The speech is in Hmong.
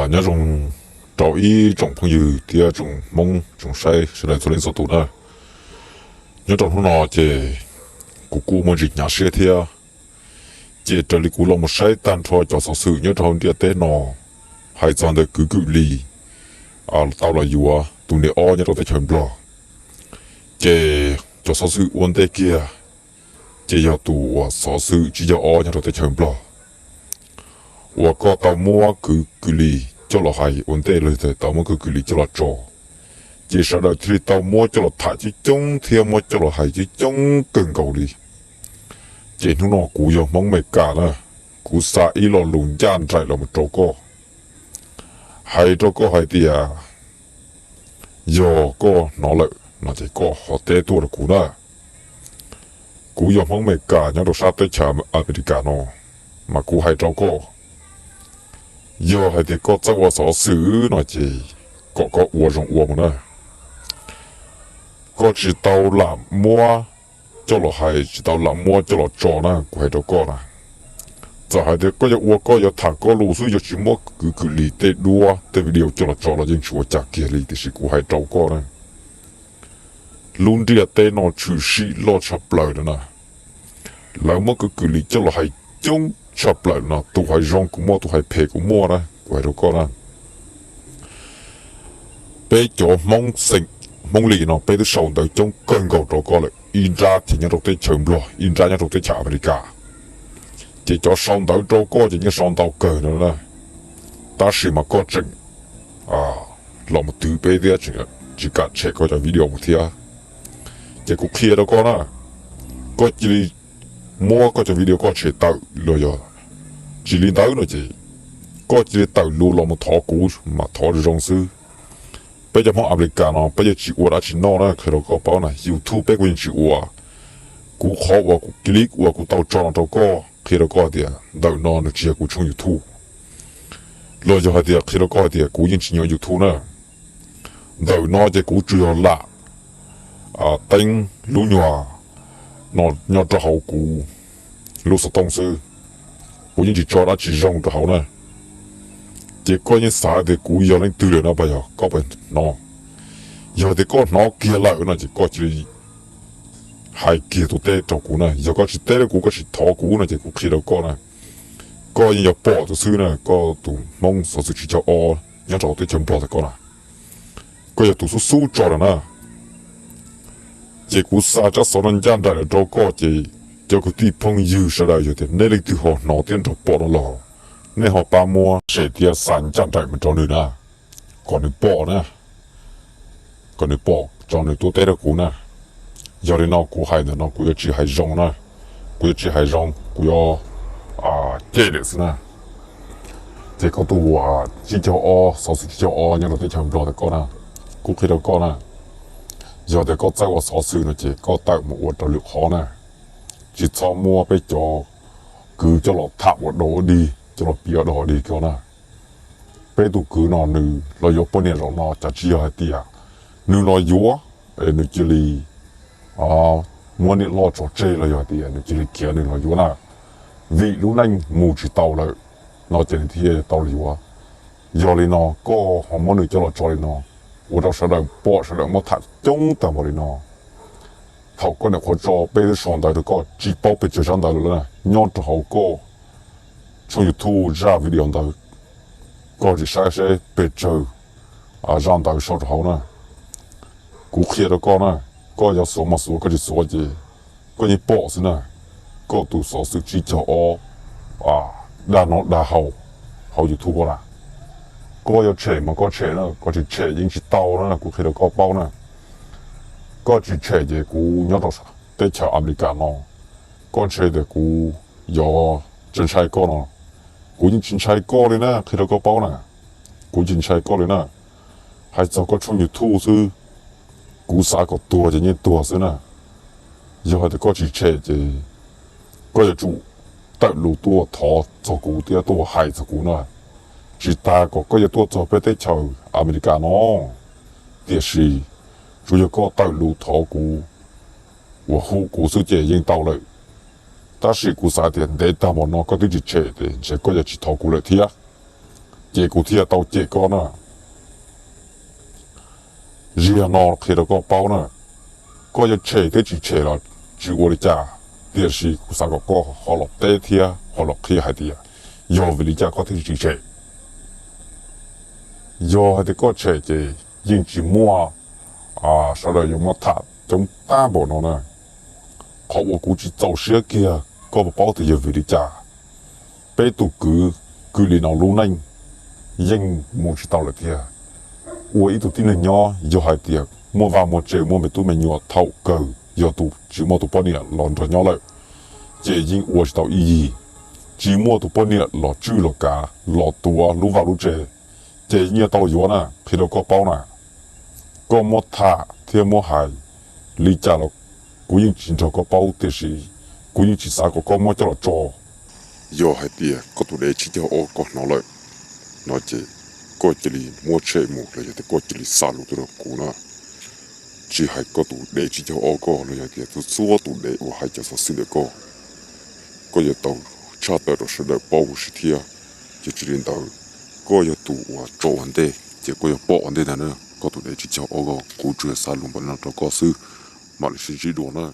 Nyob zoo rau ib tsoom phooj ywg thiab tsoom Hmoob tsoom saib sawv daws txhua leej txhua tus na. Nyob rau hnub no ces kuv kuj muaj ntsis hnyav siab thiab, ces raws li kuv los mus saib tag nrho cov xov xwm nyob rau hauv ntiaj teb no, hais txog ntawm kwv Kwm Lis tau los yuav tus niam ob nyob rau teb chaws Nplog, ces cov xov xwm ua ntej kiag ces yog tus uas xov xwm tsib caug ob nyob rau teb chaws Nplog uas koj tau muab kwv Kwm Lis coj los hais ua ntej los yog tau muab kwv Kwm Lis coj los tso, ces sawv daws thiaj li tau muab coj los tham coob coob thiab muab coj los hais coob coob kawg nkaus li. Ces hnub no kuv yog Hmoob Amelikas na, kuv xa ib lo lus ncaj nraim los mus rau koj, hais rau koj hais tias yog koj hnov lawm no ces koj ho teb tuaj rau kuv na. Kuv yog Hmoob Amelikas nyob rau sab teb chaws Amelikas no, mas kuv hais rau koj, yog hais tias koj txawj ua xov xwm no ces kom koj ua zoo ua mus na. Koj tsis tau lam muab coj los hais, tsis tau lam muab coj los tso na, kuv hais rau koj na. Txawm hais tias koj yuav ua koj yuav tham koj lus xwb, yuav tsis muab kwv Kwm Lis tej duab tej video coj los tso los yeej tsis ua cas kiag li, tiam sis kuv hais rau koj na, lub ntiaj teb no tshwm sim loj tshaj plaws lawm na. Lawv muab kwv Kwm Lis coj los hais coob tshaj plaws no, tus hais zoo kuj muaj, tus hais phem kuj muaj na, kuv hais rau koj na. Peb cov Hmoob xeem Hmoob Lis no peb twb sau ntawv coob kawg nkaus rau koj lawm, ib nrab ces nyob rau teb chaws Nplog, ib nrab nyob rau teb chaws Amelikas. Ces cov sau ntawv rau koj ces yeej sau ntau kawg no na, tab sis mas koj tseem los mus twv peb thiab tseem tsis kam tshem koj cov video mus thiab. Ces kuv qhia rau koj na, koj cia li muab koj cov video koj tshem tawm los yog tsis li ntawd no ces koj cia li tawm lus los mus thov kuv mas thov zoo zoo xwb. Peb cov Hmoob Amelikas no peb yeej tsis ua dab tsi noj na, qhia rau koj paub na, YouTube peb kuj yeej tsis ua. Kuv qhov uas kuv clip uas kuv tau tso no rau koj, qhia rau koj hais tias ntawm no nws tsis yog kuv tshooj YouTube, los yog hais tias qhia rau koj hais tias kuv yeej tsis nyob YouTube na. Ntawm no ces kuv tsuas yog lam teeb lub nyuag no nyob rau hauv kuv lub xov tooj xwb, kuv yeej tsis tso dab tsi zoo rau hauv na. Ces koj yeej xav tias kuv yog leej twg lawm no pas yog koj puas hnov? Yog tias koj hnov kiag lawm no ces koj cia li hais kiag tus teb rau kuv na. Yog koj tsis teb rau kuv, koj tsis thov kuv no ces kuv qhia rau koj na, koj yeej yuav pom tus xwb na, koj tus Hmoob xov xwm tsib caug ob nyob rau teb chaws Nplog ntawm koj na. Koj yog tus xub xub tso lawm na. Ces kuv xa tsab xov no ncaj nraim los rau koj ces cov kwv tij phooj ywg sawv daws yog tias nej leej twg ho hnov thiab nrog pom no los nej ho pab muab share thiab xa ncaj nraim mus rau nws na, kom nws pom na, kom nws pom tso nws tuaj teb rau kuv na. Yog li no kuv hais ntawm no kuv yuav tsis hais zoo na, kuv yuav tsis hais zoo, kuv yuav cem lawm xwb na. Ces koj tus tsib caug ob, xov xwm tsib caug ob nyob rau teb chaws Nplog ntawm koj na, kuv qhia rau koj na, yog tias koj txawj ua xov xwm no ces koj tawm mus ua rau lwm qhov na, tsis txhob muab peb cov kwv coj los tham ua dog ua dig, coj los piav ua dog ua dig koj na. Peb tus kwv no nws los yuav poj niam zaum no cas tsis yog hais tias nws los yuav es nws cia li muab niam loj tso tseg los yog hais tias nws cia li khiav nws los yuav na, vim lub neej mus tsis tau lawm no ces nws thiaj tau los yuav. Yog li no koj ho muab nws coj los tso li no, ua rau sawv daws pom sawv daws muab tham coob tag npaum li no. Thaum koj nyuam qhuav tso peb twb sau ntawv rau koj tsis paub pes tsawg zaj ntawv lawm na, nyob rau hauv koj tshooj YouTube zaj video ntawd, koj tsis saib seb pes tsawg zaj ntawv sau rau hauv na. Kuv qhia rau koj na, koj yuav xuav mas xuav, koj tsis xuav ces koj yeej pom xwb na. Koj tus xov xwm tsib caug ob dag noj dag haus hauv YouTube koj na, koj yuav tshem mas koj tshem na, koj tsis tshem yeej tsis tau na, kuv qhia rau koj paub na. Koj tsis tshem ces kuv nyob rau teb chaws Amelikas no, koj ntshe tias kuv yuav tsis ntshai koj no, kuv yeej tsis ntshai koj li na, qhia rau koj paub na. Kuv tsis ntshai koj li na. Hais txog koj tshooj YouTube xwb, kuv xav kom tuag ces yeej tuag xwb na. Yog hais tias koj tsis tshem ces koj yuav tsum tawm lus tuaj thov txog kuv thiab tuaj hais txog kuv na. Tsis tas kom koj yuav tuaj txog peb teb chaws Amelikas no, tiam sis tsuas yog koj tawm lus thov kuv uas hu kuv xwb ces yeej tau lawm. Tab sis kuv xav tias ntev tag npaum no koj twb tsis tshem ces ntshe koj yuav tsis thov kuv lawm thiab. ces kuv thiaj tau cem koj na. Zaj no qhia rau koj paub na, koj yuav tshem thiab tsis tshem los tsis ua li cas, tiam sis kuv xav kom koj ho los teb thiab ho los qhia hais tias yog vim li cas koj thiaj tsis tshem. Yog hais tias koj tshem ces yeej tsis muaj sawv daws yuav muab tham coob tag npaum no na. Qhov uas kuv tsis txaus siab kiag koj puas paub tias yog vim li cas? Peb tus kwv, kwv li no lub neej yeej mus tsis tau lawm tiag. Ua ib tug tib neeg nyob yog hais tias muaj vaj muaj tse, muaj me tub me nyuam, thaum kawg yog tus tsis muaj tus poj niam los nrog nyob lawm, ces yeej ua tsis tau ib yig. Tsis muaj tus poj niam los tswj los kav los tuav lub vaj lub tse, ces yeej tau yuav na, qhia rau koj paub na. Koj muab tham thiab muab hais li cas los kuv yeej tsis nrog koj paub, tiam sis kuv yeej tsis xav kom koj muab coj los tso. Yog hais tias koj tus dev tsib caug ob koj hnov lawm no ces koj cia li muab tshem mus los yog tias koj cia li xa lus tuaj rau kuv na. Tsis hais koj tus dev tsib caug ob koj los yog tias txhua txhua tus dev uas hais cov xov xwm ntawm koj, koj yuav tau tshaj tawm rau sawv daws paub huv si thiab. Ces tsis li ntawd, koj yog tus uas tso ua ntej ces koj yuav pom ua ntej ntag na. Koj tus dev tsib caug ob koj, kuv tsuas yog xa lus npaum no rau koj xwb, mam li sib ntsib dua na.